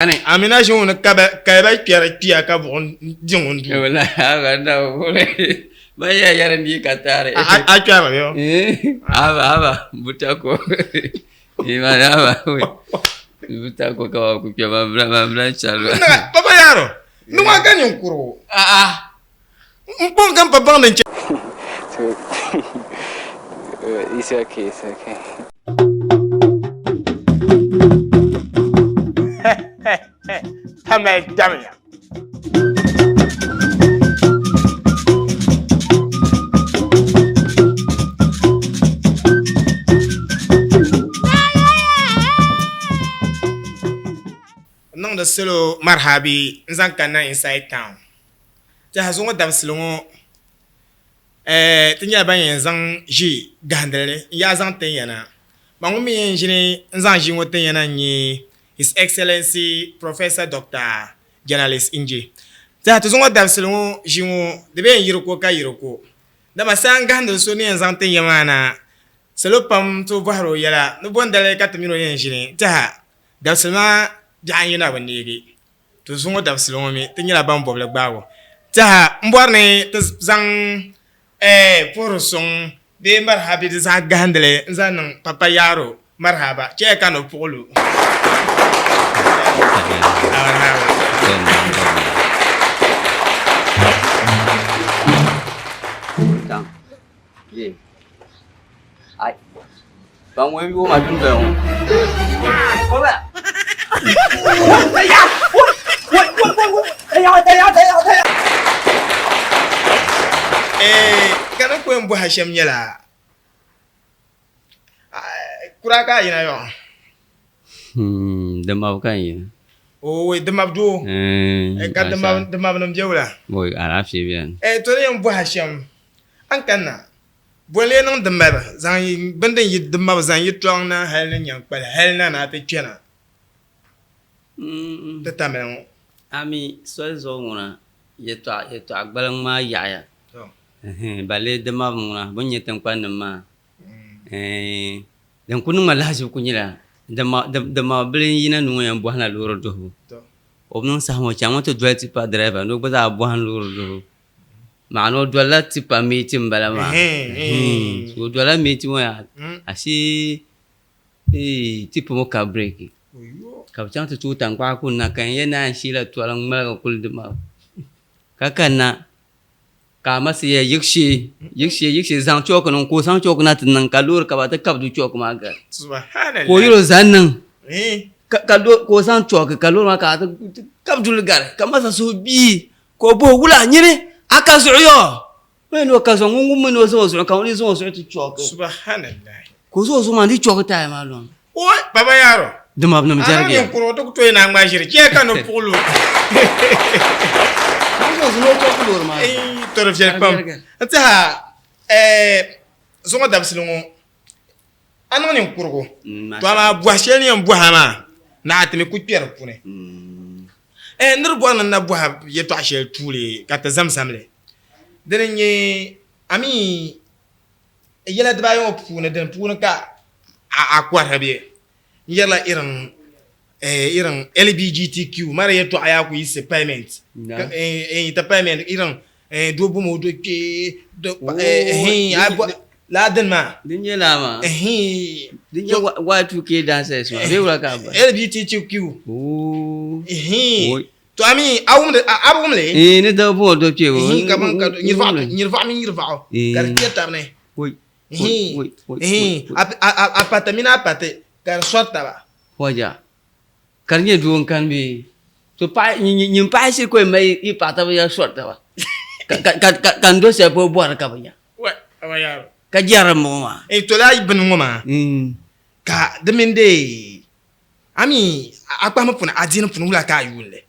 Amina ʒi ŋuni ka ba kpɛri kpiya ka buɣim di ŋun duu. A kpɛrimi bɛ? Haba haba butako haba butako ka ba ku kpɛ ban bila chɛri. Papa Yaro, ni ŋɔ ka ninkurigu. N kpɔŋ ka m pa baŋdi n-chɛ. So it's okay, it's okay. Tamali damya. N niŋdi salo marhabi n zaŋ kanna inside town. Tɛha zuŋɔ dabisili ŋɔ ti nyɛla ban yɛn zaŋ ʒi gahindili n-yaa zaŋ tin ya na. Ban ŋun mi yɛn ʒini n-zaŋ ʒii ŋɔ tin ya na n-nyɛ His Excellency Professor Doctor Journalist Nje. Tɛha ti zuŋɔ dabisili ŋɔ ʒii ŋɔ di be yɛn yiri ko ka yiri ko. Dama saha n-gahindili so ni yɛn zaŋ tin ya maa na, salo pam tooi bɔhiri o yɛla ni bɔndali ka ti mini o yɛn ʒini. Tɛha dabisili maa biɛɣu n-yi na bi neegi. To zuŋɔ dabisili ŋɔ mi ti nyɛla ban bɔbili gbaabu tɛha m-bɔri ni ti zaŋ puhiri suŋ bee marhabi di zaɣ gahindili n-zaŋ niŋ Papa Yaro marhaba chɛya ka ni puɣi lu. Ban ŋun yooi ma dundoli ŋɔ. Ka di ni kuli bɔhi shɛm nyɛla kuraa ka a yina yɔɣu? Di mabu ka n yina. Ooi di mabu doo ka di mabinim be wula? Alaafee beni. To ni yɛn bɔhi shɛm a ni kanna Bɔ n-lee niŋ di mali zaŋ yi bini din yi di mabu zaŋ yi tɔŋ na hali ni nyaŋkpali hali na ni a ti kpɛna ti tamali ŋɔ? A mi soli zuɣu ŋuna yɛtɔɣa gbaliŋ maa yaɣiya. Balee di mabu ŋuna bɛ ni nyɛ tiŋkpannim maa din ku niŋ ma lahiʒibu ku nyɛla di mabu bili n-yina ni ŋun yɛn bɔhim la loori duhibu. O bi niŋ saha ŋɔ o chaŋmi ti doli tipa dirɛva ni o gba zaa bɔhim loori duhibu. Maana o dolila tipa meeti m-bala maa. So o dolila meeti ŋɔ yaa ashee tipa ŋɔ ka bireeki ka bɛ chaŋ ti tooi taŋkpaɣu kuni na ka n yɛn naan sheela toli n-ŋmaligi kuli di maa ka kanna ka a ma yɛli yiɣishee yiɣishee yiɣishee zaŋ chooki niŋ ka o zaŋ chooki na ti niŋ ka loori ka bɛ ti kabi di chooki maa gari ka o yɛli o zaŋ niŋ ka o zaŋ chooki ka loori maa ka ti kabi duli gari ka masa suhu bii Ka o bɔhi, Wula nyini a ka zuɣu yɔ? O yɛn ni o ka zuɣu, ŋun ŋun mi ni o zaŋ o zuɣu ka ŋun zaŋ o zuɣu ti chɔɔki. Subhanallah. Ka o zaŋ o zuɣu maa n-ti chɔɔki taaya maa lɔŋ. Oi, Baba Yaro. Dama bɛ nim jɛrigi ya. A niŋ ti ku tooi naan ŋmaai ʒiri, chɛ ka ni puɣi lu. Ka o zaŋ o zuɣu ni o chɔɔki loori maa zuɣu. Eei, to di viɛli pam. N tɛha, ɛɛ, zuŋɔ dabisili ŋɔ, A niŋ ninkurigu, to amaa bɔhi shɛli ni yɛn bɔhi a maa, naɣ ti mi ku kpe di puuni. Ɛɛh, n ni di bɔri ni n na bɔhi yɛtɔɣ shɛli tuuli ka ti zamzam li. Dini n-nyɛ, a mi yɛla dibaayi ŋɔ puuni dini puuni ka a kɔrili bɛ? N yɛrila irin irin LBGTQ mara yɛtɔɣa yaa ku yiɣisi parliament ti parliament irin doo bom o do kpee laa dini maa. Din nyɛ laa maa din nyɛ Y2K dancers maa bee wula ka a ba? LGBTQ to a mi a wumdi a bi wumli? Ni doo bom o do kpee nyirivaɣu mini nyirivaɣu ka di kpɛri tabi ni. Apati mini apati ka di sɔri taba. Waja, ka di nyɛ doo n-kani bee? To paɣa, nyin paɣa shiri ka o mali yi paɣa taba ya sɔri taba ka n do shɛli polo bɔri ka bi nya ka jɛri m-bɔŋɔ maa. To lala bini ŋɔ maa ka di mini dee a mi a kpahimi puni adiini puni wula ka a yuuni li?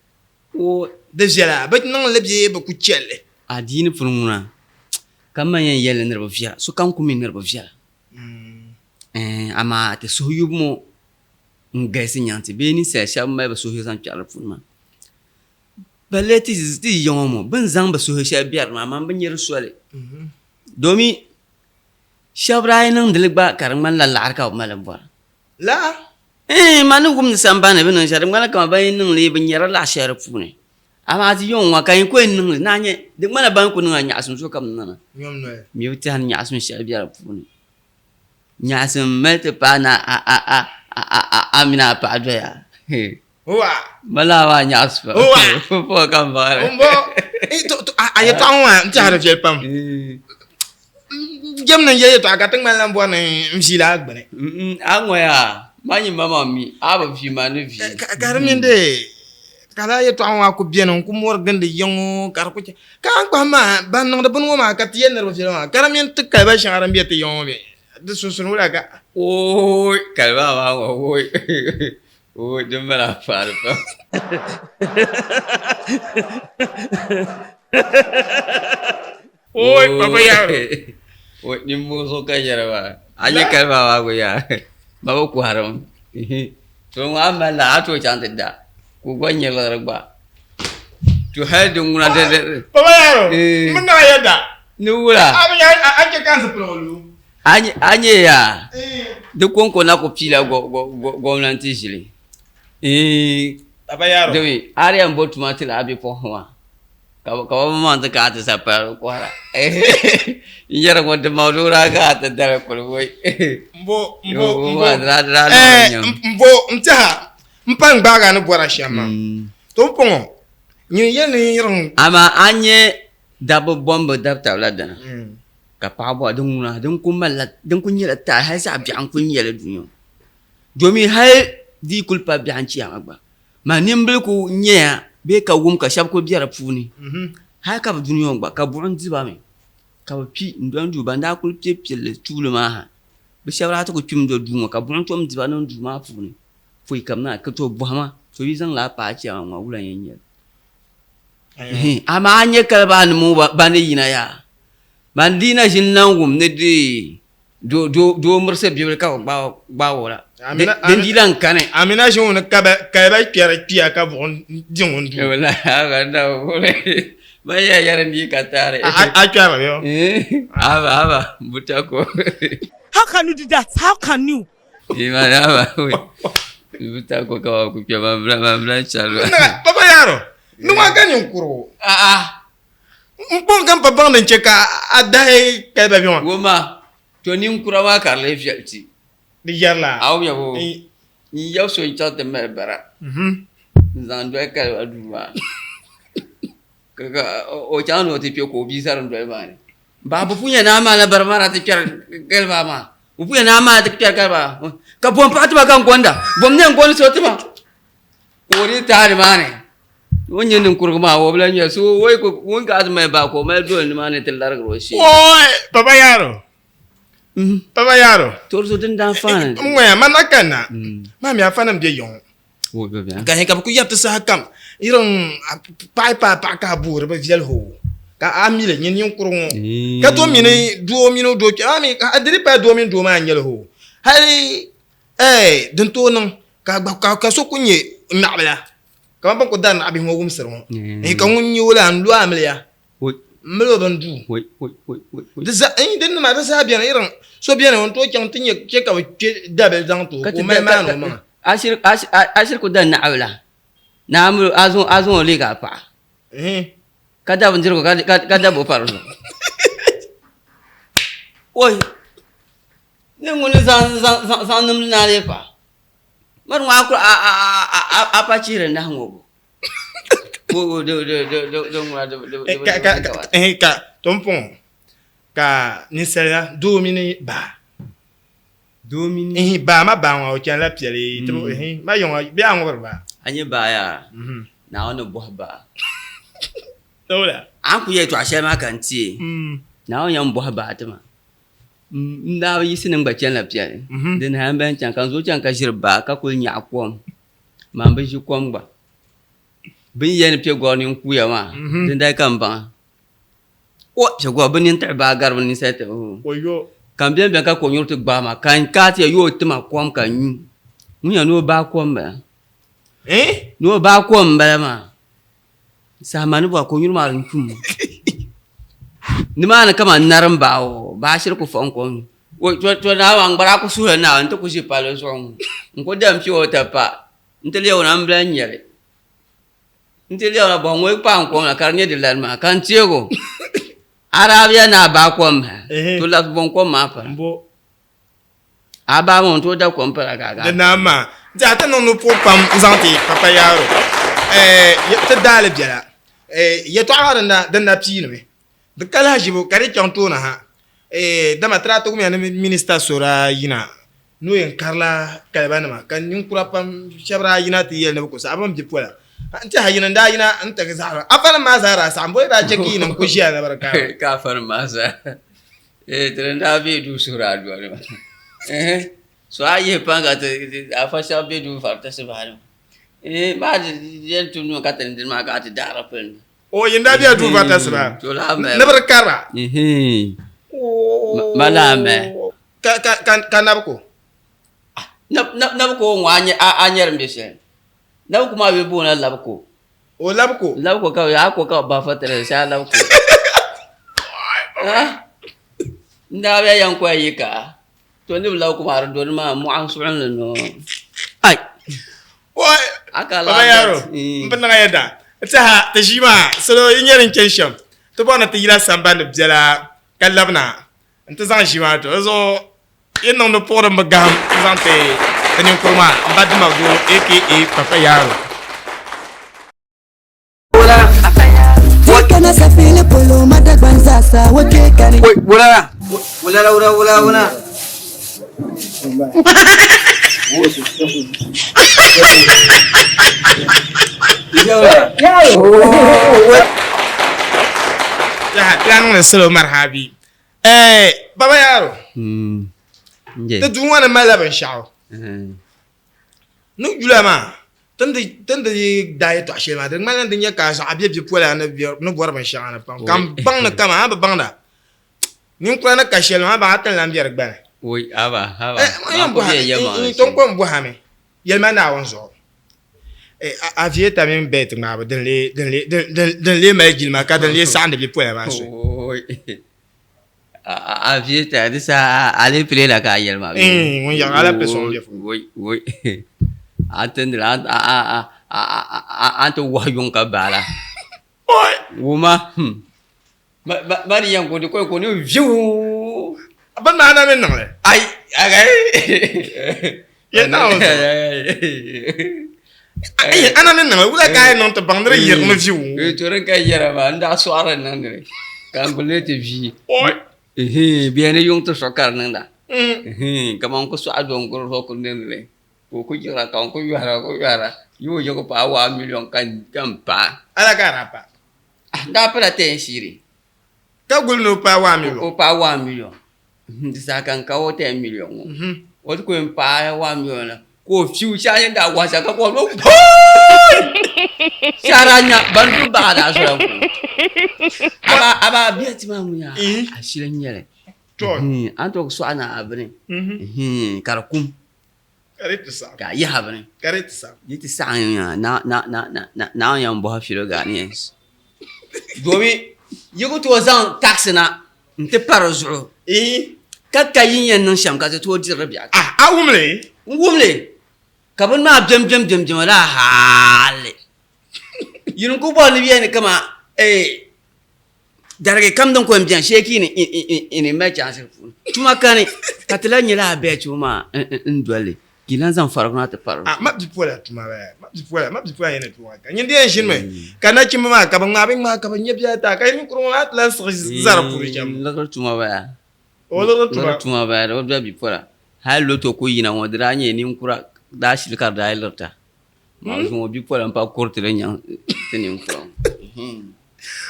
Di viɛla bɛ niŋ li bee bɛ ku chɛ li? Adiini puni ŋuna ka m ma yɛn yɛli ni di bi viɛla, sokam ku mi ni di bi viɛla. Amaa ti suhuyubu ŋɔ n-galisi nyaŋ ti bee ninsal shɛba mali bɛ suhuyubu zaŋ kpɛri di puuni maa. Balle ti yi ya ŋɔ ŋɔ, bɛ ni zaŋ bɛ suhu shɛli bɛri maa, man bi nya di soli. Domi shɛba daa yi niŋdi li gba ka di ŋmanila laɣiri ka bɛ mali bɔra. Laa? Iin, man ni wumdi sambani ni bɛ niŋ shɛli, di ŋmanila kaman ban yi niŋ li bɛ nyarila laɣ shɛli di puuni. Amaa ti yiŋ ŋɔ ka yi ku yɛn niŋ li, naa nyɛ di ŋmanila ban ku niŋla nyaɣisim sokam ni niŋda. Mi bi tɛhi ni nyaɣisim shɛli be di puuni. Nyaɣisim mali ti paai ni a mini a paɣa doya. Mali a maa nyaɣisi pam. Pumpɔŋɔ ka m baŋ li. A yɛtɔɣa ŋɔ maa n tɛhi di viɛli pam. Jɛm ni n yɛli yɛtɔɣa ka ti ŋmanila n bɔri ni n viila a gbuni. A ŋɔ yaa, ma nyin ma maa mi, a bi vi ma ni vi. Ka di mini di ka lala yɛtɔɣa ŋɔ maa ku beni n ku mɔri gindi ya ŋɔ ka di ku chɛ ka a ni kpahim maa ban niŋdi bini ŋɔ maa ka ti yɛli ni di bi viɛla maa ka di mini ti kaliba shɛŋa din be ti ya ŋɔ mi di sunsuuni wula ka. Ooi kaliba maa ŋɔ ooi ooi din mali anfaani pam. Ooi papa yaaro. Ooi ninvuɣu so ka yɛri maa a nyɛ kaliba maa gba yaa ma bi kɔhirimi to ŋɔ a mali la a tooi chaŋ ti da ka o gba nyɛ liɣiri gba to hali din ŋuna di di Papa yaaro n bi niŋ a yɛda. Ni wula A bi nya a chɛ ka n zipiligu lu. A nyɛ yaa di konko na ku piila gomnanti ʒili Papa yaaro. Domi a di yɛn bo tuma ti la a bipuɣinsi maa Ka bɛ maŋ ti ka a ti sapala bɛ kɔhira. N yɛri ŋun ti maŋ loori a ka a ti dali kuli woi. Mbo mbo mbo mbo n tɛha m pa n gbaagi a ni bɔra shɛm maa. To m pɔŋɔ nyin yɛli ni yiriŋ. Amaa a nya dabba bɔmbu dabitabila dina ka paɣa bɔra din ŋuna din ku malila din ku nyɛla taali hali zaɣ biɛɣu n-kuli nyɛli dunia ŋɔ domi hali di yi kuli pa biɛɣu n-chɛ a gba. Maa nimbili ku nyɛya bee ka wum ka shɛba kuli be di puuni hali ka bɛ dunia ŋɔ gba ka buɣim di ba mi ka bɛ kpi n-doli duu ban daa kuli pe pilli tuuli maa ha bɛ shɛba daa ti kuli kpimi do duu ŋɔ ka buɣim tom di ba niŋ duu maa puuni pɔi ka bɛ naan ku tooi bɔhi ma so yi zaŋ lala paai chɛ ma ŋɔ wula n-yɛn nyɛ li amaa a ni nya kalibaanima ŋɔ ban ni yina yaa Ban dii na ʒini lan wum ni di doo mirisi bibili ka bɛ gbaag o la, din dii lan kani. A mi na ʒini wum ni kaliba kpɛri kpiya ka buɣim di ŋun duu. Ban yɛn yɛri n dii ka taali. A kpɛrimi bɛ o? Haba haba butako. How can you do that? How can you? Imani haba butako ka ba ku kpɛ ban bila chɛri. Papa yaaro, ni ŋɔ ka ninkurigu. A'a. N kpɔŋ ka m pa baŋdi n-chɛ ka a dahi kali ba bɛ ŋɔ. Wumma, to ninkura maa ka di lee viɛli ti. Di yɛrila. A wumya bɔ? N yab so n-chaŋ ti mali bara n-zaŋ doli kali ba duu maa. Ka o chaŋ ni o ti kpe ka o bia sa din doli maa ni. Baa bɛ punya ni a maana bara maa daa ti kpɛri kali ba maa. Bɛ punya ni a maana ti kpɛri kali ba. Ka bom paɣa ti ma ka n gonda. Bom ne n-gondi so ti ma. Ka o dii taai nimaani o ni nyɛ ninkurigu maa o bi lahi nyɛ so ŋun ka ti mali baa ka o mali doli nimaani ti larigiri o shee. Oi Baba Yaro Baba Yaro Tori so din daa faani n ŋɔya man na kanna maa mi afa nim bɛ yiŋ ka ka bi ku yɛri ti saha kam yiriŋ paɣa yi paai paɣa ka a boori bi viɛli hoo ka a mili nyini ninkurigu ŋɔ ka tom mini doo mini o doo kpɛma a mi di di paai doo mini doo maa n nyɛli hoo hali din tooi niŋ Ka gba ka ka so ku nyɛ naɣibila kamani bɛn ku dari naɣibihi ŋɔ wumsiri ŋɔ eh, ka ŋun nyɛ o la n-lo amiliya m-mali o bini duu. Di za eh, di nima di zaa beni irin so beni o ni tooi chaŋ ti nyɛ chɛ ka bɛ kpe dabili zaŋ ti o ka o mali maani o maŋa. A shiri ku da naɣibila ni a mali a zaŋ o leegi a paɣa ka da bindirigu ka da bo pa di zuɣu. Oi! Ni ŋuni zaŋ nimdi ni a leei paɣa? Mari ŋɔ a kuli a pa chihiri nahi ŋɔ bo. Ka to n pɔŋɔ ka ninsali la doo mini baa. Doo mini baa ma baa ŋɔ o chanila piɛli ma yiŋɔ bee a ŋubiri baa. A nyɛ baa yaa Naawuni ni bɔhi baa. A ni kuli yɛltɔɣa shɛli maa ka n ti Naawuni yɛn bɔhi baa ti ma. N daa bi yiɣisi ni n gba chanila piɛli. Di ni hali m-bala n-chaŋ ka n zooi chaŋ ka ʒiri baa ka kuli nyaɣi kom. Maa m-bi ʒi kom gba. Bɛ ni yɛli ni piɛgɔri nini kuuya maa, dindali ka m baŋa. O, piɛgɔri bɛ nini tiɣi baa gari bɛ ninsal tiɣibu. Ka m beni beni ka konyuri ti gbaai ma ka n kaai ti yɛli yoo ti ma kom ka n nyu. Ŋun yɛli ni o baai kom m-bala. Ni o baai kom m-bala maa. Saha maa ni bɔra ka o nyuri maa din tum nimaani kaman narim baa o baa shiri ku fɔŋ kom To naa maa n gba daa ku suhila Naawuni n ti ku ʒi palli zuɣu ŋɔ n ku dam pure water pa n ti lɛbi o na m bila n nyɛli n ti lɛbi na bɔhi ŋɔ yi paai n kom la ka di nyɛ di lani maa ka n teegi o a daa biya ni a baa kom maa to labisi bɔ n kom maa pala a baa maa o ni tooi da kom pala ka a Di naam maa n tiɛha ti niŋ ni puhi pam n zaŋ ti Papa Yaro ti daali biɛla yɛltɔɣa maa din na piinimi Di ka lahiʒibu ka di chaŋ tooni ha. Dama ti daa ti wumiya ni minista so daa yina ni o yɛn karila kalibanima ka ninkura pam shɛba daa yina ti yɛli ni bɛ ku saɣi bɛ ni bipola. N tɛha yini n-daa yina n-ti zaɣiri afanim maa zaa daa saɣim bɔ yi daa chɛ ka yinim ku ʒiya ni bɛ di kari. Ka afanim maa zaa tiri n-daa be duu suhiri aduwa nima. So a yihi paŋ ka afa shɛba be duu faritasi bahi maa yɛn tumdi mi ka ti ni dini maa ka a ti daɣiri pili ni. O yin daa bela duu vartasi maa ni bi di karira. Ka nabi ko? Nabi ko ŋɔ a nyɛri n bɛ shɛli. Nabi ko maa yuli booni la labi ko. O labi ko? Labi ko ka a ko ka ba fatiri shɛli a labi ko. N daa bɛ yan ko yi ka to ni bi labi ko maa di doni maa mɔɣu suɣinli noo. Ai! Baba Yaro, m bi niŋ yɛda. N tɛha ti ʒii maa salo yi nyɛ din chani shɛm, ti bɔri ni ti yila sambani biɛla ka labina nti zaŋ ʒii maa ti o. Di zuɣu yi niŋ ni puɣiri m bi gahim n-zaŋ ti ti ninkuri maa m ba Dimagdoo aka Papa Yaro. Yaha, ti lahi niŋdi salo marhabi. Eh, Baba Yaro, ti duu ŋɔ ni malila binshɛɣu. Ni yula maa, ti ni di daa yɛtɔɣ shɛli maa, di ŋmanila di nyɛ ka a zaɣ a be bipola ni bɔri binshɛŋa ni pam, ka m baŋ ni kaman a bi baŋda ninkura ni ka shɛli maa, a baŋ a ti ni lan be di gbani. N ko m-bɔhi a mi, yɛlima Naawuni zuɣu, aviator mini bɛt ŋmaabu din lee mali jilima ka din lee saɣindi bipola maa soli? Aviator di saha alepile la ka a yɛli maa bee? Ŋun yaɣi alepile sɔŋ bɛ puuni. Woi woi a ti ni a ti wahi yuŋ ka baala. Wuma ma di yɛn ko di ko ko ni viu. Bɛ maa na mi niŋli. Ai ai. Yɛn Naawuni zuɣu. Ai ana ni niŋli wula ka a yi niŋ ti baŋ ni di yirimi viu. To din ka yɛra maa n daa sɔɣiri niŋdili ka n kuli ti vi. Bɛ ni yuŋ ti sɔɣi ka di niŋda. Kaman n ku sɔɣi do n kuri zuɣu ku niŋdili ka o ku yiɣira ka n ku yɔhira ku yɔhira yi o yiɣi paai waa miliɔn ka n paai. Ala ka a daa paai? N daa pala ten shiri. Ka guli ni o paai waa miliɔn? O paai waa miliɔn. Di saha ka n ka o ten miliɔn ŋɔ. O ti ku yɛn paai waa miliɔn la ka o fiu shɛhi yɛn daa wahi shɛm ka kɔhi ni o pooi! Shɛhi daa nya ban du baɣa daa zola n kuli. A ba biɛhi ti maa ŋun yaa ashili n nyɛli. A ni tooi sɔɣi na a bini ka di kum ka a yaha bini di ti saɣim yaa Naawuni yɛn bɔhi filo Ghanaians domi yi ku tooi zaŋ taxi na n-ti pa di zuɣu ka ka yi ni yɛn niŋ shɛm ka ti tooi diri di biɛɣu kam. A wum li? N wum li ka bini maa bem bem bem bem la hali yini ku bɔri ni bɛ yɛn ni kaman Darigi kam din ko n-beni shee ka yi ni mali chaansi di puuni. Tuma kani ka ti lahi nyɛ lala bɛɛ tuma maa n-doli li ka yi lahi zaŋ farigu na ti pa di zuɣu. Ma bipola tuma bala, ma bipola, ma bipola yɛn ni tuma ka nyin di yɛn ʒinimi ka nachimba maa ka bɛ ŋmaai bɛ ŋmaai ka bɛ nya biɛla taa ka yi ninkurigu maa ti lahi siɣi za di puuni shɛm. Liɣiri tuma bala. O liɣiri tuma. Liɣiri tuma bala, o doli bipola. Hali loto ku yina ŋɔ di daa nyɛla ninkura daa shili ka di daa yi lirita. Maa zuŋɔ bipola m-pa kuriti di nyaŋ ti ninkura ŋɔ.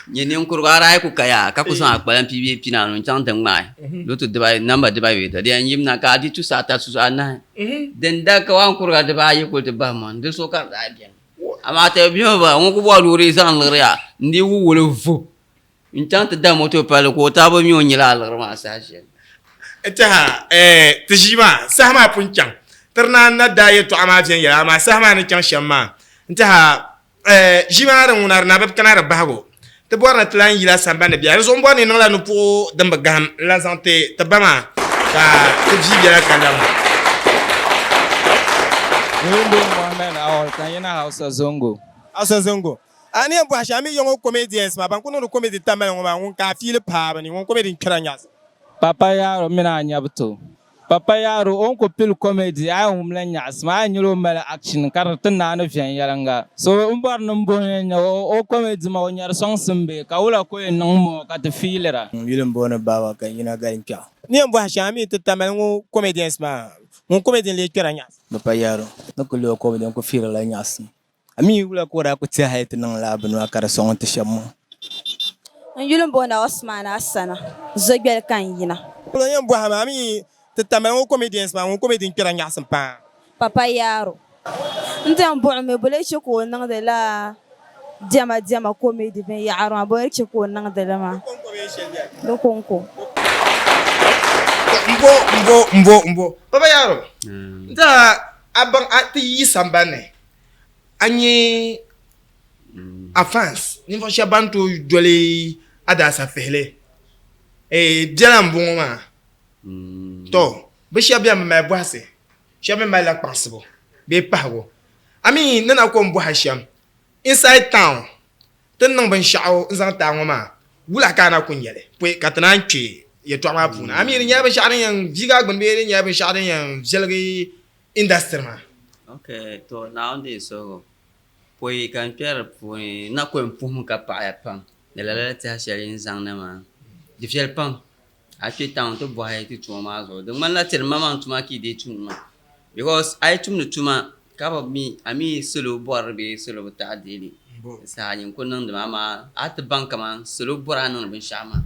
Nyɛ ninkurigu a daa yi ku ka yaa ka ku zaŋ a kpalaŋ pii bee pinaanu n-chaŋ ti ŋmaai loto dibayi namba dibayi bee di yɛn yim na ka a di tusa ata tusa anahi din da ka waan kuriga dibaayi kuli ti bahi mɔni di so ka di daa beni amaa ti bɛ ba ŋun ku bɔri ni o dii zaŋ liɣiri yaa n-dii wuwuli vuh n-chaŋ ti da moto palli ka o taabo mi o nyɛla a liɣiri maa saha shɛli. N tɛha ti ʒii maa saha maa pun chaŋ ti di naan na daa yɛtɔɣa maa viɛnyɛla amaa saha maa ni chaŋ shɛm maa n tɛha Ʒii maa din ŋuna di na bi kana di bahigu. Ti bɔri ni ti lan yila sambani ni biɛla. Di zuɣu m bɔri ni yi niŋla nupuɣu din bi gahim n-lan zaŋ ti ti ba maa. Ka ti bia bela ka lab. N yuli m-booni Mohammed Awal ka n yina Hausa Zongo. Hausa Zongo. A ni yɛn bɔhi shɛm, a mi ya ŋɔ comedians maa ban kuli niŋdi comedy tamali ŋɔ maa ŋun ka a fiili paai bɛ ni ŋun comedy n-kpɛra nyaɣisi. Papa Yaro mini a nyabu to. Papa Yaro o ni ku pili comedy a yi wum la nyaɣisim a yi nyɛla o mali action ka di ti naani viɛnyɛliŋga. So m bɔri ni m bohi n nya o comedy maa o nyari sɔŋsim bee ka wula ka o yɛn niŋ mɔɔ ka ti fiilira. N yuli m-booni Baba ka n yina Galinkpɛɣu. N ni yɛn bɔhi shɛm a mi ti tamali ŋɔ comedians maa ŋun comedy n-lee kpɛra nyaɣisim. Papa Yaro ni kuli o comedy n ku fiirila nyaɣisim. A mi wula ka o daa ku tiɛhi hali ti niŋ lala bini maa ka di sɔŋ n-ti shɛba maa? N yuli m-booni Osman Asana, Zogbeli ka n yina. N yɛn bɔhi a maa, a mi ti tamali ŋɔ comedians maa ŋun comedy n-kpɛra nyaɣisim paa? Papa Yaro, N diɛm buɣim mi, bɔ lee chɛ ka o niŋdi lala diɛma diɛma comedy binyɛhiri maa, bɔ lee chɛ ka o niŋdi li maa? Di kɔŋko. M-bo, m-bo, m-bo, m-bo. Papa Yaro, n tɛha a baŋ a ti yi sambani ni A nyɛ a fans ninvuɣu shɛba ban tooi doli a daasafihili biɛla n bɔŋɔ maa to bɛ shɛba bɛni bɛ mali bɔhisi shɛba mi malila kpaŋsibu bee pahigu a mi ni na ko n bɔhi shɛm inside town ti ni niŋ binshɛɣu n zaŋ ti a ŋɔ maa wula ka a na ku nyɛli pɔi ka ti naan kpe yɛltɔɣa maa puuni a mi di nyɛla binshɛɣu din yɛn viigi a gbuni bee di nyɛla binshɛɣu din yɛn viɛligi industry maa. Ok to Naawuni deei suhigu pɔi ka n kpɛri di puuni n na kuli puhimi ka paɣiya pam ni lala tɛha shɛli yi ni zaŋ na maa di viɛli pam a yi kpe town ti bɔhi ti tuma maa zuɣu di ŋmanila ti di maŋmaŋ tuma ka yi deei tumdi maa because a yi tumdi tuma ka bi mi a mi salo bɔri bee salo bi taɣi deei li di saha nyin ku niŋdimi amaa a ti baŋ kaman salo bɔri a niŋdi binshɛɣu maa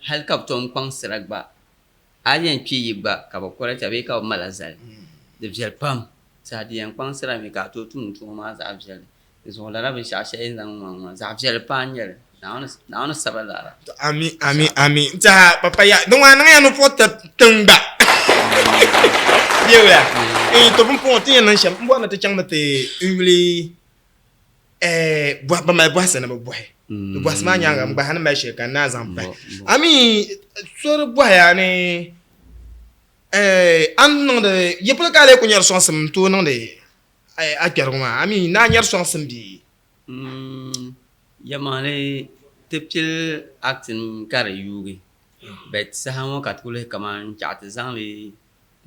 hali ka bi tom kpaŋsira gba A yɛn kpi yi gba ka bɛ kɔrɛti a bee ka bɛ mal a zali. Di viɛli pam. Saha di yɛn kpaŋsir a mi ka a tooi tum tuma maa zaɣ viɛlli. Di zuɣu lala binshɛɣu shɛli yi ni zaŋ ŋ-ŋɔ maa, zaɣ viɛlli paa n-nyɛ li. Naawuni saba laara. Ami ami ami n tiɛha papa ya din ŋɔ a niŋya ni puɣi ti tiŋ gba bee wula to pumpɔŋɔ ti yɛn niŋ shɛm m bɔri ni ti chaŋmi ti n yuli Ban mali bɔhisi ni bɛ bɔhi. Di bɔhisi maa nyaaŋa m gbahi ni mali shɛli ka n naan zaŋ pahi. A mi so di bɔhiya ni a ni niŋdi yi polo ka a lee ku nyari sɔŋsim n-tooi niŋdi a kpɛrigu maa? A mi ni a nyari sɔŋsim bee? Yɛlimaŋli ti pili acting ka di yuugi but saha ŋɔ ka ti kuli lihi kaman n-chaɣ ti zaŋ li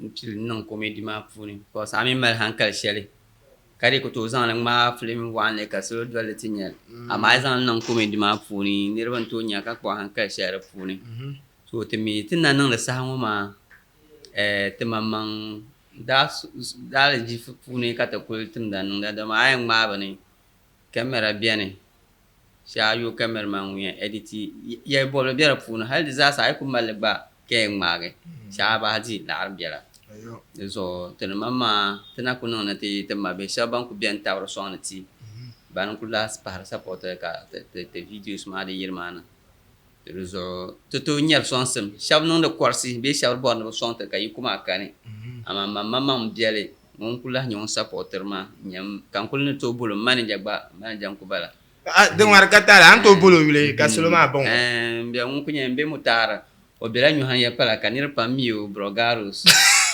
m-pili niŋ comedy maa puuni because a mi mali hankali shɛli ka di ku tooi zaŋli ŋmaai filim waɣinli ka salo doli li ti nya li amaa a yi zaŋli niŋ comedy maa puuni niriba n-tooi nya ka kpuɣi hankali shɛli di puuni so ti mi ti ni na niŋdi saha ŋɔ maa ti maŋmaŋ daalijifu puuni ka ti kuli timda niŋda dama a yɛn ŋmaai bini kamɛra beni Shee a yooi kamɛra maa ŋun yɛn ɛditi yɛli bɔbili be di puuni hali di zaasa a yi ku mali li gba ka yɛn ŋmaagi shee a bahi di laɣiri biɛla. Di zuɣu ti ni maŋmaŋa ti na ku niŋ ni ti ti ma bihi shɛba ban ku beni tabiri sɔŋdi ti ban n-kuli lahi pahiri sapɔtili ka ti videos maa di yiri maa na. Di zuɣu ti tooi nyari sɔŋsim. Shɛba niŋdi kɔrisi bee shɛba bɔri ni bɛ sɔŋ ti ka yiko maa kani. Amaa man maŋmaŋ m-biɛli ŋun kuli lahi nyɛ ŋun sapɔtiri ma n-nyɛ ka n kuli ni tooi boli o manager gba, manager n-ku bala. Din ŋmari ka taali, a ni tooi boli o yuli ka salo maa baŋ o. Ɛɛn, m-bɛ ŋun kuli nyɛ m-be Mutaara. O bela Nyuhani ya pala ka niriba pam mi o, Brogaros.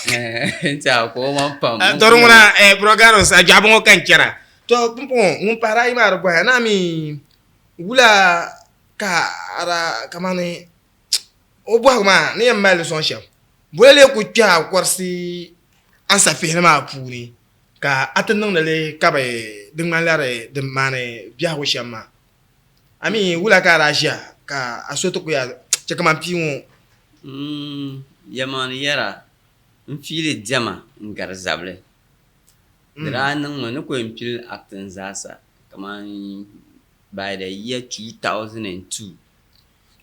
N-tiɛha ka o maŋ pam. Tɔ di ŋuna, Brogaros, a jɔɣibu ŋɔ ka n chɛra. Tɔ pumpɔŋɔ ŋun pahiri ayi maa di bɔhaya ni a mi wula ka a daa kamani o bɔhigu maa ni yɛn mali li sɔŋ shɛm, boli lee ku kpɛhi a kɔrisi ansafihili maa puuni ka a ti niŋdi li ka bɛ di ŋmanila di maani biɛhigu shɛm maa. A mi wula ka a daa ʒiya ka a so ti ku ya chɛ kaman pii ŋɔ? Yɛlimaŋli yɛra, m piili diɛma n-gari zabili. Di daa niŋmi ni ku yɛn pili acting zaasa kamani by the year 2002.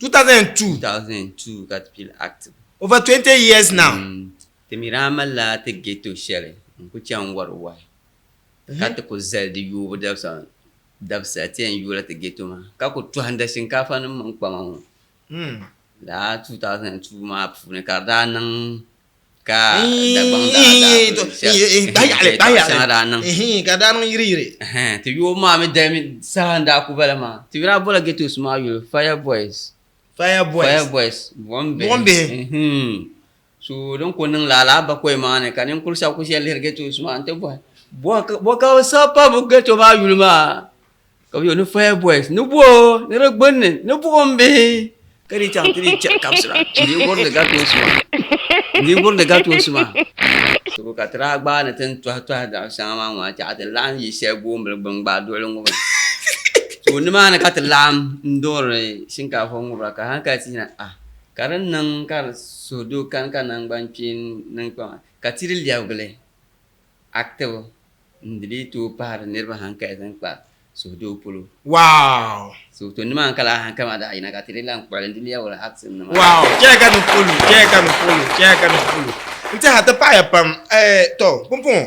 2002? 2002 ka ti pili acting. Over 20 years now. Ti mi daa malila ti ghetto shɛli n-ku chaŋ wari wahi ka ti ku zali di yoobu dabisa ti yɛn yoola ti ghetto maa ka ku tɔhinda shinkaafa nim mini kpama ŋɔ. Lala 2002 maa puuni ka di daa niŋ ka Dagbaŋ daa daa shɛŋa daa niŋ ka daa niŋ yiri yiri ti yoobu maa mi dali saha n daa ku bala maa ti daa bola ghettos maa yuli fire boys fire boys fire boys buɣim bihi buɣim bihi. So din ku niŋ lala bakɔi maa ni ka ninkuri shɛba ku ʒiya lihiri ghettos maa nti bɔhi, Bɔ ka bɛ sabi pa bɛ ghetto maa yuli maa? Ka bɛ yɛli ni Fire Boys. Ni bo? Ni di gbunni, ni buɣim bihi. Ka di chaŋ ti dii chɛri kabisira n-dii gurindi ghettos maa. N-dii gurindi ghettos maa. So ka ti daa gbaai ni ti ni tɔhi tɔhi daɣu shɛŋa maa ŋɔ a ti laɣim yi shɛli goonbili gbuni n-gbaai duɣili ŋubi. So nimaani ka ti laɣim n-duɣiri shinkaafa ŋubira ka hankali ti yina, ah! Ka di niŋ ka di suhudoo kani ka naŋgbankpeeni niŋ kpɛma ka ti di lɛbigi li active n-di lee tooi pahiri niriba hankali zaŋ kpa suhudoo polo. Wow! So to nimaani ka lala hankali maa daa yina ka ti di lan kpuɣi li n-di lɛbigi li active nimaani. Wow! Chɛya ka ni polo, chɛya ka ni polo, chɛya ka ni polo. N tɛha ti paɣiya pam. Eh, tɔ, pumpɔŋɔ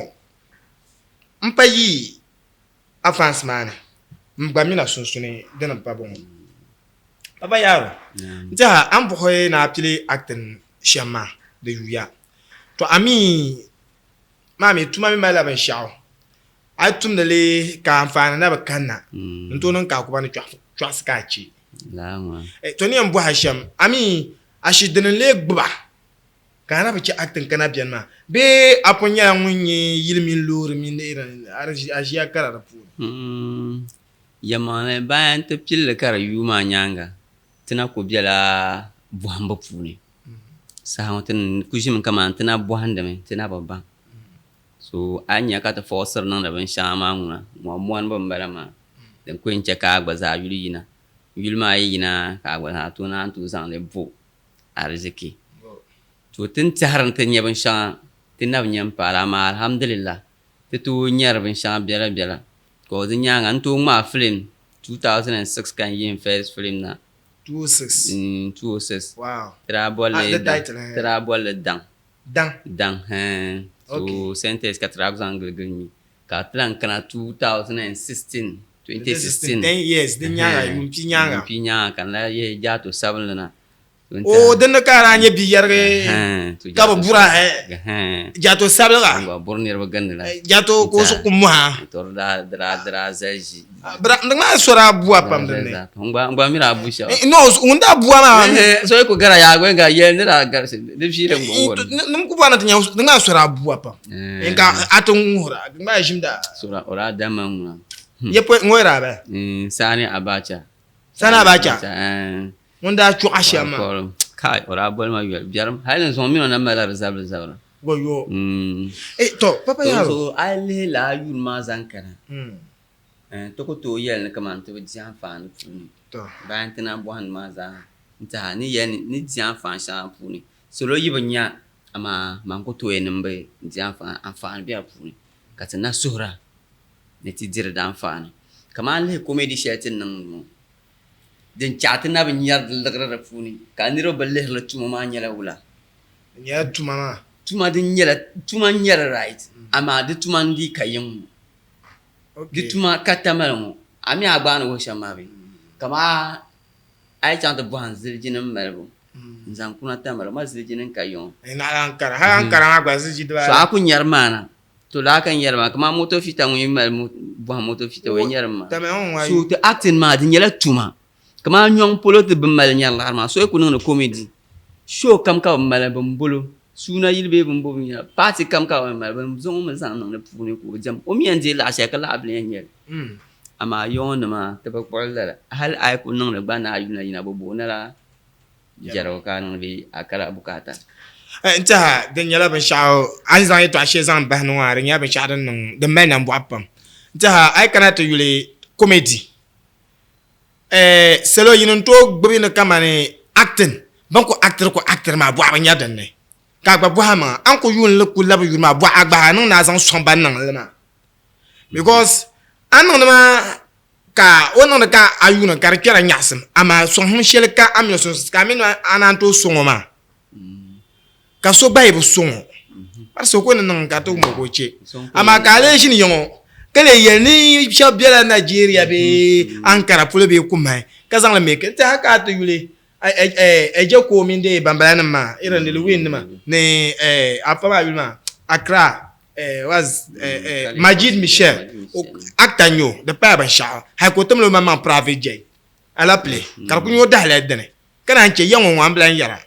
m pa yi a fans maa ni, m gba mina sunsuni dini m-pa bɔŋɔ. Papa Yaro, n tɛha a ni buɣi ni a pili acting shɛm maa di yuya. To a mi maa mi tuma mi malila binshɛɣu a yi tumdi li ka anfaani na bi kanna n tooi niŋ ka a ku ba ni chɔɣisi ka a chɛ. To ni yɛn bɔhi a shɛm, a mi a shi dini n-lee gbuba ka a na bi chɛ acting ka na beni maa bee a pun nyɛla ŋun nyɛ yili mini loori mini a ʒiya kara di puuni? Yɛlimaŋli, bayan ti pilli ka di yuui maa nyaaŋa, ti na kul bela bɔhimbu puuni. Saha ŋɔ ti ni kul ʒimi kaman ti na bɔhindimi, ti na bi baŋ. So a yi nya ka ti fɔɔsiri niŋdi binshɛŋa maa ŋuna, mɔrimɔnibu m-bala maa, din ku yɛn chɛ ka a gba zaa yuli yina. Yuli maa yi yina ka a gba zaa tooi naan tooi zaŋ li bo ariziki. To ti ni tɛhiri ni ti nya binshɛŋa, ti na bi nya m-paai li, amaa alhamdulillah ti tooi nyari binshɛŋa biɛlabiɛla. Ka di nyaaŋa n tooi ŋmaai filim 2006 ka n yi n first film na. 2006? 2006. Wow. Ti daa bolli Ah, the title, eh. Ti daa bolli Daŋ. Daŋ? Daŋ, hɛn. So Okay. sentence ka ti daa zaŋ giligili mi. Ka ti lan kana 2016, 2016. 10 years din nyaaŋa, Hɛn. yuun pia nyaaŋa. Yuun pia nyaaŋa ka n lahi yihi Jaato sabinli na. O dinni ka a daa nyɛ bia yɛrigi ka bi bura jato sabiliga jato ka o zuɣu ku moha di maa so daa bua pam dinni no ŋun daa bua maa nim ku bɔri ni ti nya di maa so daa bua pam ka a ti ŋuhira di maa ʒimda ye ŋɔ daa bala Sani Abacha Sani Abacha Ŋun daa chɔɣa shɛm maa. Kai, o daa boli ma yoli biɛrim. Hali ni zuŋɔ mini o na malila di zabiri zabira. Wayo. Eh, to, Papa Yaro. So a yi lihi lala yuuni maa zaŋ kana, ti ku tooi yɛli ni kaman ti bi di anfaani puuni. Bayan ti na bɔhindi maa zaa n-tiɛha ni yɛli ni ni di anfaani shɛŋa puuni. Salo yi bi nya, amaa man ku tooi yɛli ni m bi di anfaani. Anfaani be a puuni ka ti na suhira ni ti diri di anfaani. Kaman a lihi comedy shɛli ti ni niŋdi ŋɔ, Din chaɣ ti na bi nyari di liɣiri di puuni, ka niriba bi lihiri li tuma maa nyɛla wula? Di nyɛla tuma maa. Tuma din nyɛla, tuma n-nyɛ li right, amaa di tuma n-dii ka yiŋ ŋɔ. Di tuma ka Tamale ŋɔ, a mi a gbaai ni wuhi shɛm maa bee? Kaman a yi chaŋ ti bɔhim zilijinim malibu n-zaŋ kuna Tamale, ma zilijinim ka yiŋ ŋɔ. Naɣila Ankara, hali Ankara maa gba ziliji dibaayi. So a ku nyari maana. To laa ka n yɛri maa kamani moto fita ŋun yi mali bɔhim moto fita o yi nyɛri mi maa. So ti acting maa di nyɛla tuma kamani nyɔŋ polo ti bi mali nyɛri laɣiri maa so yi ku niŋdi comedy show kam ka bi mali bin bolo suuna yili bee bin bo binyɛra party kam ka bi mali bin zaŋ o mi zaŋ niŋ di puuni ka o diɛm o mi yɛn deei laɣa shɛli ka laɣa bili yɛn nyɛli amaa yiŋɔ nima ti bi kpuɣi lala hali a yi ku niŋdi gba ni a yuna yina bi booni la Jɛrigu ka a niŋdi bee a kala bukaata? N tɛha di nyɛla binshɛɣu a ni zaŋ yɛtɔɣa shɛli zaŋ bahi ni ŋɔ maa di nyɛla binshɛɣu din niŋ din mali nambɔɣu pam. N tɛha a yi kana ti yuli comedy salo yini n-tooi gbubi ni kamani acting bɛ ni ku actiri ku actiri maa bɔɣu bi nya din ni ka a gba bɔhi amaŋa a ni ku yuuni li ku labi yuli maa bɔɣu a gba a niŋ ni a zaŋ sɔŋ ban niŋ li maa because a ni niŋdi maa Ka o niŋdi ka a yuuni ka di kpɛra nyaɣisim, amaa sɔŋsim shɛli ka a mini o sunsuuni, ka a mini a naan tooi sɔŋ o maa, ka so gba yi bi sɔŋ o, ka di so ka o ni niŋ ka ti wum o ka o chɛ. Amaa ka a lee ʒini ya ŋɔ ka lee yɛli ni shɛba bela Nigeria bee Ankara polo bee Kumahi ka zaŋ li make n-ti hal ka a ti yuli Ejeko mini dee bambala nim maa, irin Lil Wayne nima ni afa maa yuli maa Accra Majid Michel actor n-nyɛ o di paya binshɛɣu hali ka o timla o maŋmaŋ private jet alapile ka di kuli nyɛ o dahalali dini ka naan che ya ŋɔ ŋɔ a ni bi lahi yɛra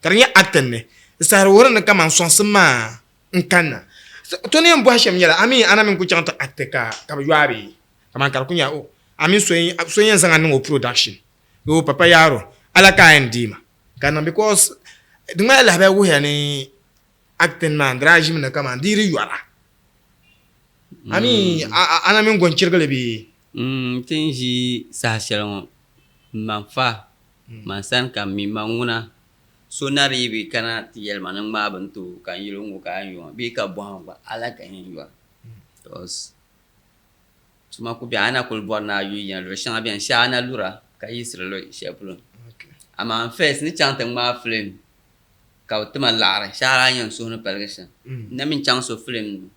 ka di nyɛ acting ni. Di saha di wuhiri ni kaman sɔŋsim maa n-kanna. To ni yɛn bɔhi shɛm nyɛla, a mi a na mini ku chaŋ ti acti ka ka bɛ yɔa bee? Kaman ka di ku nyɛla, oh, a mini so n-yɛn zaŋ a niŋ o production. Yoo, Papa Yaro, ala ka a yɛn deei ma ka niŋ because di ŋmanila lahabali wuhiya ni acting maa di daa ʒimi ni kaman di yi di yɔra. A mi a na mini gɔnchirigili bee? Ti ni ʒi saha shɛli ŋɔ, m ma n-fa ma n sani ka m mi ma ŋuna so na di yi bi kana ti yɛli ma ni n ŋmaai bini ti o ka n yɛl o ŋ-ŋɔ ka a yɛn yo maa bee ka bɔhim gba ala ka n yɛn yɔri because tuma ku beni a na kuli bɔri ni a yuli yina luɣ shɛŋa beni shee a na lura ka yiɣisiri luɣ shɛli polo amaa n first ni chaŋ ti ŋmaai film ka bɛ ti ma laɣiri shee a daa nya n suhu ni paligi shɛm n na mi chaŋ so film ni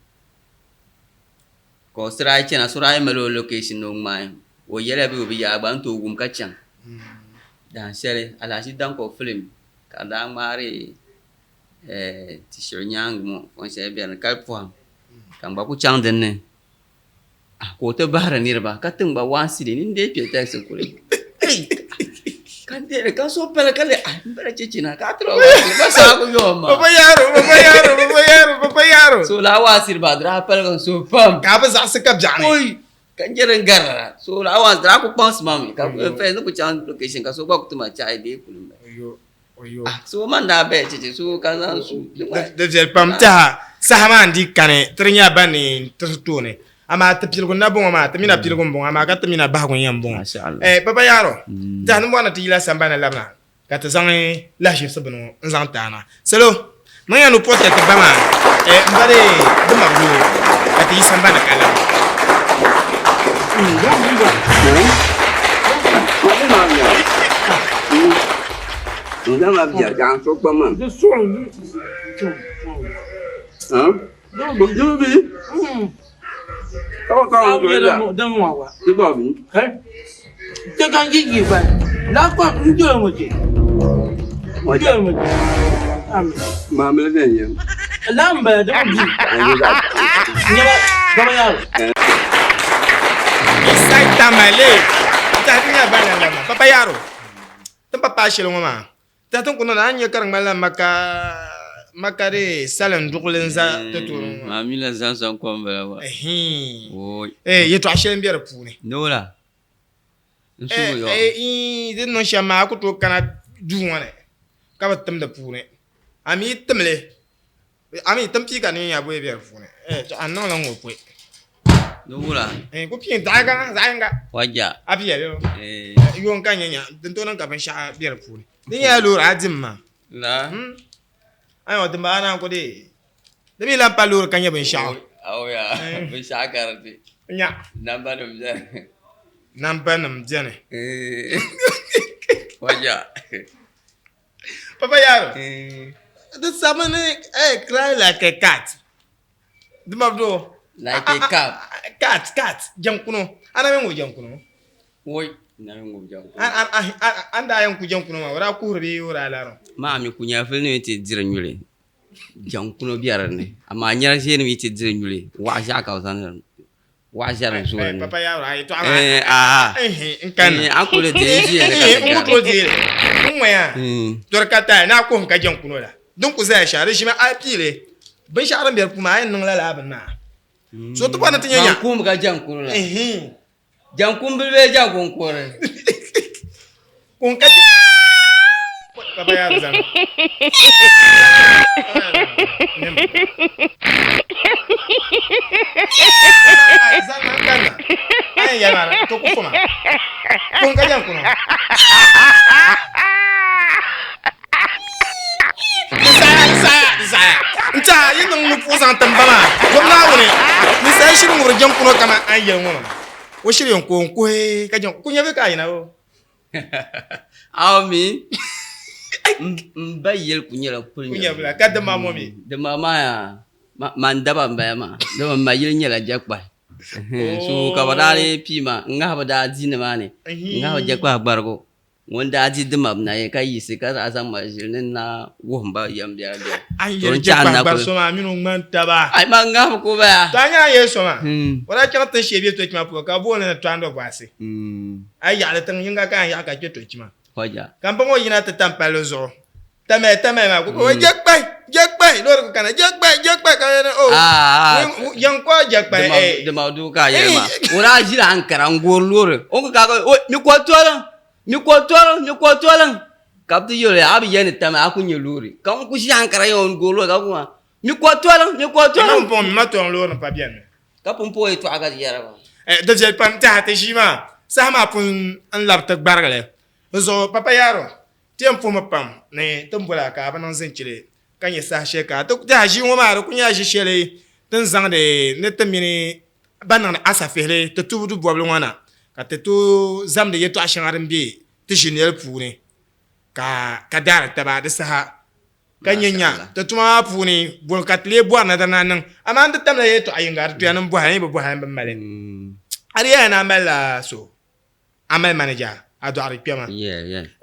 Ka o sira yi chana, so daa yi mali o location ni o ŋmaai, o yɛliya bee o bi yɛli a gba n tooi wum ka chaŋ. Dahin shɛli alahichi daŋ ka o filim ka di daa ŋmaari ti shiɣu nyaaŋa ŋɔ fɔn shɛli bɛ ni kali pɔhim ka n gba ku chaŋ din ni ka o ti bahiri niriba ka ti n gba one cedi ni n deei kpe taxi kuli ka n deei li ka so pali ka lihi m bala cheche na ka a tiri ba one cedi ba saa ku yɔhim ma. Papa Yaro, Papa Yaro, Papa Yaro, Papa Yaro. So lala one cedi maa di daa paligi n suhu pam. Ka a bi zaɣisi ka biɛɣu ni. Oi! Ka n je din garila la. So lala one cedi di daa ku kpaŋsi ma mi ka first ni ku chaŋ location ka so gba ku ti ma chai deei kuli m-bala. Ah, so man daa bɛ cheche so ka zaŋ su. Di viɛli pam tɛha saha maa n-dii kani ti di nyɛla ban ni tiri tooni amaa ti piligu n-na bɔŋɔ maa ti mi na piligu m-bɔŋɔ amaa ka ti mi na bahigu n-yɛn bɔŋɔ. Eh, Baba Yaro, tɛha ni bɔri ni ti yila sambani labina ka ti zaŋ lahiʒibisi bini ŋɔ n-zaŋ ti a na. Salo, niŋya ni pɔtɛ ti ba maa, eh, m ba dee di mab yoo ka ti yi sambani ka labi. Inside Tamale, n-tɛhi ti nyɛla ban lan labina. Papa Yaro, ti ni pa paai shɛli ŋɔ maa, Tɛha ti ni ku niŋdi a ni nya ka di ŋmanila maka maka dee salim duɣuli n-za ti tooni ŋɔ. Maa mi la zaŋ kom bala maa. Ɛhii. Ooi. Ee, yɛtɔɣ shɛli m-be di puuni. Noola. N suhu yɔ. Ee, ii, di ni niŋ shɛm maa a ku tooi kana duu ŋɔ ni ka bi tim di puuni. A mi yi tim li A mi tin pii ka ni ya bɔyi be di puuni. Eh, to a niŋ li ŋɔ pɔi. Ni wula? Eh, ku pii zaɣ yiŋga, zaɣ yiŋga. Waja. A piya bɛ? Eh. Yoŋ ka nya nya, din tooi niŋ ka binshɛɣu be di puuni. Di nyɛla loori a dim maa. La. A yɛn dimba a naan ku deei. Di mi lahi pa loori ka nyɛ binshɛɣu. Awoya, binshɛɣu ka di di. Nya. Namba nim beni. Namba nim beni. Eh. Waja. Papa Yaro, di sabimi ni eh, cry like a cat. Di ma do. Like a cat. Cat, cat, jɛnkuno. A na mi ŋubi jɛnkuno? Woi, na mi ŋubi jɛnkuno. A ni daa yɛn ku jɛnkuno maa, o daa kuhiri bee o daa lari o? Maa mi ku nyɛla fili ni ti diri nyuli, jɛnkuno be di ni. Amaa nyɛri ʒiɛnim yi ti diri nyuli, waɣa ʒiɛɣu ka bɛ zaŋdi Waɣa ʒɛri n zoori ni. Papa Yaro a yɛtɔɣa maa. Aa. N kanna. A kuli deei ʒiya ni ka ti N ku tooi deei li. N ŋɔya. Dɔri ka taai ni a kuhim ka jɛn kuno la. Din ku zaya shɛli di ʒimi a piili binshɛɣu din be di puuni maa a yɛn niŋ lala bini maa. So ti bɔri ni ti nya nya. Ban kuhim ka jɛn kuno la. Jɛn kumbili bee jɛn kunkuri? Kuhim ka Papa Yaro zani. Zani n kanna. A yɛn yɛli maa to ku fuma. Kuhim ka jɛn kuno. Di saɣaya, di saɣaya, di saɣaya. N tɛha yi niŋ nupuɣu zaŋ ti m ba maa, dom Naawuni, ninsal shiri ŋubiri jɛŋkuno kaman a ni yɛli ŋɔ maa. O shiri yɛn ku o n-kuhi ka jɛŋ ku nya bɛ ka a yina o. Aw mi, m ba yɛli ku nyɛla kuli nyɛvila. Nyɛvila, ka di ma ŋɔ mi? Di ma maa yaa, man daba m-bala maa, dama m ma yili nyɛla jɛkpahi. So ka bɛ daa lee pii ma, n ŋahibu daa di nimaani, n ŋahibu jɛkpahi gbarigu. Ŋun daa di di mab nayi ka yiɣisi ka daa zaŋ ma ʒili ni n na wuhi ba yɛm biɛla biɛla. A ni yɛli jɛ kpahi gbari so maa mini o ŋmani taba. Ai ma ŋahibu ka o baya. To a nya a ni yɛli so maa, o daa chaŋ tin shee bɛ Tochima polo ka bɛ booni li Tɔando Bɔasi. A yi yaɣili tiŋ yiŋga ka a ni yaɣi ka kpe Tochima. Ka m ba ŋɔ yina ti tam palli zuɣu Tamali Tamali maa ka o jɛ kpahi. je kpai loori ku kana je kpai je kpai ka yɛli o yan ko je kpai eh di ma du ka yɛli ma o daa ʒila ankara n goori loori o ku ka o mi ko toliŋ mi ko toliŋ mi ko toliŋ ka bi ti yɛli a bi yɛli ni tami a ku nyɛ loori ka ŋun ku ʒi ankara yɛn o ni goori loori ka ku maa mi ko toliŋ mi ko toliŋ Imam pɔŋ mi ma tɔŋ loori ni pa bɛni mi. Ka pumpɔŋɔ yɛtɔɣa ka di yɛra maa. Eh, di viɛli pam tɛha ti ʒii maa saha maa pun n labi ti gbarigili. Di zuɣu Papa Yaro, ti yɛn puhimi pam ni ti ni boli a ka a bi niŋ zinchili ka nyɛ saha shɛli ka ti tɛha ʒii ŋɔ maa di kuli nyɛla ʒi shɛli ti ni zaŋdi ni ti mini ban niŋdi asafihili ti tubu du bɔbili ŋɔ na ka ti tooi zamdi yɛtɔɣa shɛŋa din be ti ʒinɛli puuni ka ka daari taba di saha. Ka nyɛ nya ti tuma maa puuni boli ka ti lee bɔri ni di na niŋ. Amaa n ti tamla yɛltɔɣa yiŋga di tuya ni m bɔhi a ni bi bɔhi a ni bi mali. A di yɛla ni a malila so, a mali manija, a dɔɣiri kpɛma.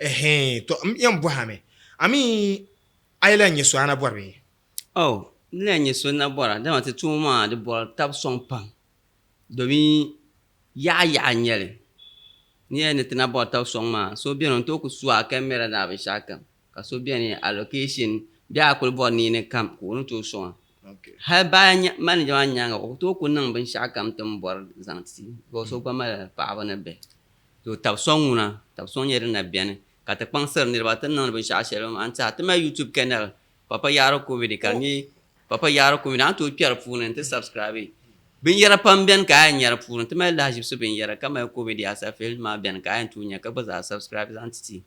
Ɛhɛn, tɔ m yɛn bɔhi a mi, a mi a yi lahi nyɛ so a na bɔri bee? Oh, n lahi nyɛ so n na bɔra, dama ti tuma maa di bɔri tab sɔŋ pam. Domin yaɣa yaɣa n nyɛli. N yɛli ni ti na bɔri tab sɔŋ maa, so beni o ni tooi ku su a kamɛra ni a binshɛɣu kam. Ka so beni allocation bee a kuli bɔri niini kam ka o ni tooi sɔŋ a. Hali baya manager maa nyaaŋa o ku tooi ku niŋ binshɛɣu kam ti ni bɔri zaŋ ti because o gba malila paɣaba ni bihi. To tabi sɔŋ ŋuna, tabi sɔŋ nyɛla din na beni ka ti kpaŋsiri niriba ti ni niŋdi binshɛɣu shɛli maa n tiɛha ti mali YouTube channel Papa Yaaro Comedy ka di nyɛ Papa Yaaro Comedy a ni tooi kpe di puuni n-ti subscribe. Binyɛra pam beni ka a yɛn nya di puuni. Ti mali lahaʒibisi binyɛra ka mali comedy asafihili maa beni ka a yɛn tooi nya ka gba zaa subscribe zaŋ ti ti.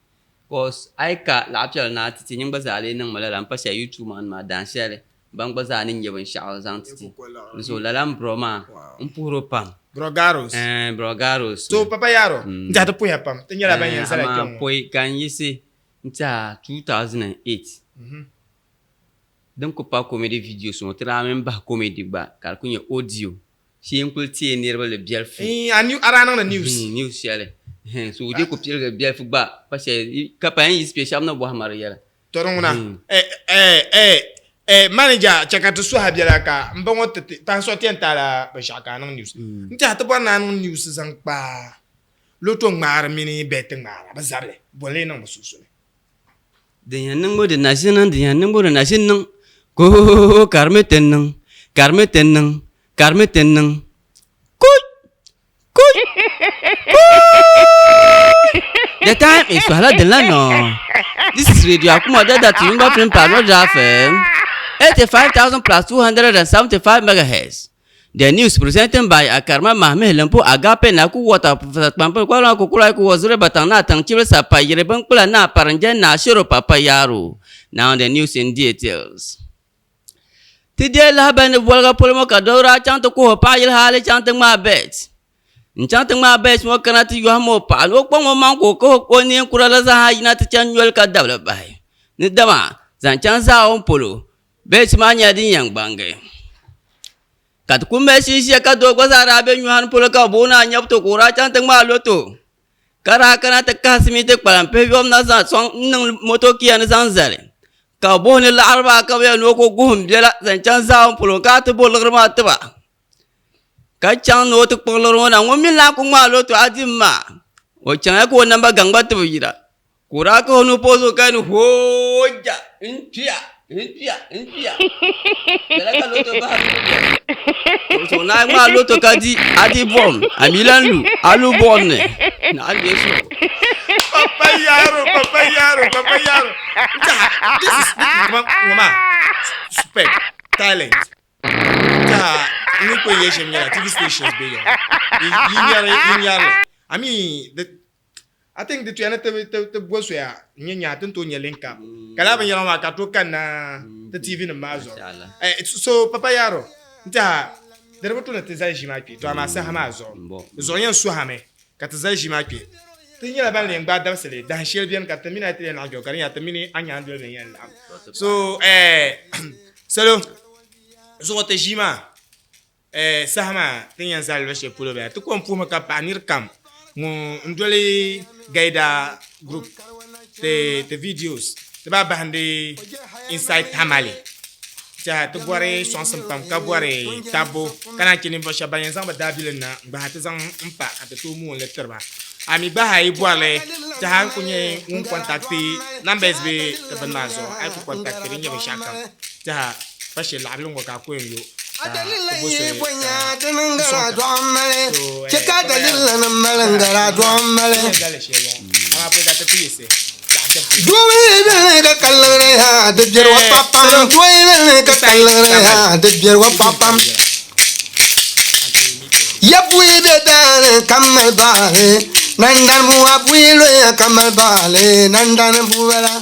Cos a yi ka laɣa piɛlli ni a ti ti, nyin gba zaa lee niŋmi lala m-pa shɛli YouTube maa ni maa daanshɛli ban gba zaa ni nya binshɛɣu zaŋ ti ti. Di zuɣu lala m bro maa m puhiri o pam. Bro Garos. Ɛɛn bro Garos. So Papa Yaro, n tɛha ti puhiya pam. Ti nyɛla ban yɛn zala kpe ŋɔ. Amaa pɔi ka n yiɣisi n tɛha 2008 din ku pa comedy videos ŋɔ ti daa mini bahi comedy gba ka di ku nyɛ audio. Shee n kuli teei niriba li biɛlifu. A new, a daa niŋdi news. News shɛli. So di ku piligi biɛlifu gba pa shɛli ka pa yɛn yiɣisi kpe shɛba ni bɔhi ma di yɛla. Tɔ di ŋuna manager chɛ ka ti suhi a biɛla ka m ba ŋɔ ti ti pahi ti yɛn taai la binshɛɣu ka a niŋ news. N tɛha ti bɔri ni a niŋ news zaŋ kpa loto ŋmaari mini bɛti ŋmaara bɛ zabili bɔ n-lee niŋ bɛ sunsuuni. Din yɛn niŋbu di na ʒi niŋ, din yɛn niŋbu di na ʒi niŋ, Koohohoho ka di mi ti niŋ, ka di mi ti niŋ, ka di mi ti niŋ, Kui! Kui! Kui! The time is Wahala din la nɔɔ. This is Radio Akuma Dada Tiyumba Film Parlour FM, 85,000 plus 275 megahertz. The news presented by Akarma Mahmih Limpo Agape Naku Water Professor Kpampil Kwalwa Kukulai Ku Waziri Batang Na Tang Chibili Sapa Yiri Binkpula Na Parinjɛ Na Shiro Papa Yaro. Now the news in details. Ti deei lahabali ni boliga polo ŋɔ ka doo daa chaŋ ti kuhi o paɣa yili hali chaŋ ti ŋmaai bet. N chaŋ ti ŋmaai bet ŋɔ kana ti yɔhim o paɣa ni o kpaŋ o maŋ ka o kahi o neen kura la zaa yina ti chaŋ nyoli ka dabili bahi. Ni dama zaŋ chaŋ zaawuni polo bet maa nyɛla din yɛn gbaŋgi. Ka ti ku mali shii ʒiya ka doo gba zaa daa be nyɔhani polo ka bɛ booni a nyabu to ka o daa chaŋ ti ŋmaai loto ka daa kana ti kahi simiti kpalam pihi yom na zaŋ sɔŋ n-niŋ motokia ni zaŋ zali ka bɛ bohi ni laɣiri maa ka bɛ yɛli ni o ku guhim biɛla zaŋ chaŋ zaawuni polo ka a ti bo liɣiri maa ti ba ka chaŋ ni o ti kpuɣi liɣiri ŋɔ na ŋun mi lahi ku ŋmaai loto a dim maa o chaŋya ka o namba gaŋ gba ti bi yina Ka o daa kahi o nuu pa o zuɣu ka ni hooja n-kpiya n-kpiya n-kpiya. Lala ka loto bahi ni bɛ. So naai ŋmaai loto ka di a di buɣim a mi lan lu a lu buɣim ni ni a leei suhu. Papa yaro, papa yaro, papa yaro. This is ŋɔ maa superb talent. Tiɛha n ni kuli yɛli shɛm nyɛla TV stations be ya yi nyari yi nyari li I mean the I think di tuya ni ti bo soya n-nyɛ nyaa ti ni tooi nya link up ka lala binyɛra ŋɔ maa ka di tooi kanna ti TV nim maa zuɣu. So Papa Yaro n tɛha di di bi tu ni ti zali ʒii maa kpe to amaa saha maa zuɣu di zuɣu yɛn suhimi ka ti zali ʒii maa kpe. Ti nyɛla ban yɛn gbaai dabisili dahin shɛli beni ka ti mini a ti yɛn laɣim kpe ka di nyɛla ti mini a nyaandoliba n-yɛn laɣim. So salo zuɣu ti ʒii maa Saha maa ti ni yɛn zali luɣ shɛli polo bala, ti ko n-puhimi ka paɣi nir kam ŋun n-doli Gaida group ti videos ti baa bahindi inside Tamale tɛha ti bɔri sɔŋsim pam ka bɔri tabbu ka naan che ninvuɣ shɛba ban yɛn zaŋ bɛ daabilim na n-gbahi ti zaŋ m-pa ka ti tooi moon li tiri ba. A mi gba a yi bɔri li tɛha n-ku nyɛ ŋun contacti numbers be ti bini maa zuɣu a yi ku contacti di ni nyɛ binshɛɣu kam. Tɛha pa shɛli laɣibili ŋɔ ka a ku yɛn yo A ka daliri ti lan bo yi soli bo ka nya di ti niŋ sɔŋ gari a ka. dɔɣim mali. So Chɛ eh, ka a Papa daliri Yaro, lan mali tɛha n-gari a ti dɔɣim mali. yɛn zali shɛli ŋɔ amaa pɔi ka ti ti yiɣisi zaɣ dibisi Doo yi beni ka ka ka liɣiri ha di biɛri wa eh, paɣa pam. salo Doo yi beni ka ka Isai liɣiri Tamale ha di biɛri wa meeting paɣa ka pam. bi yɛra anti meet your Ya buyi be daani ka mali baɣali, nandani bua buyi loya ka mali baɣali, nandani bua bala.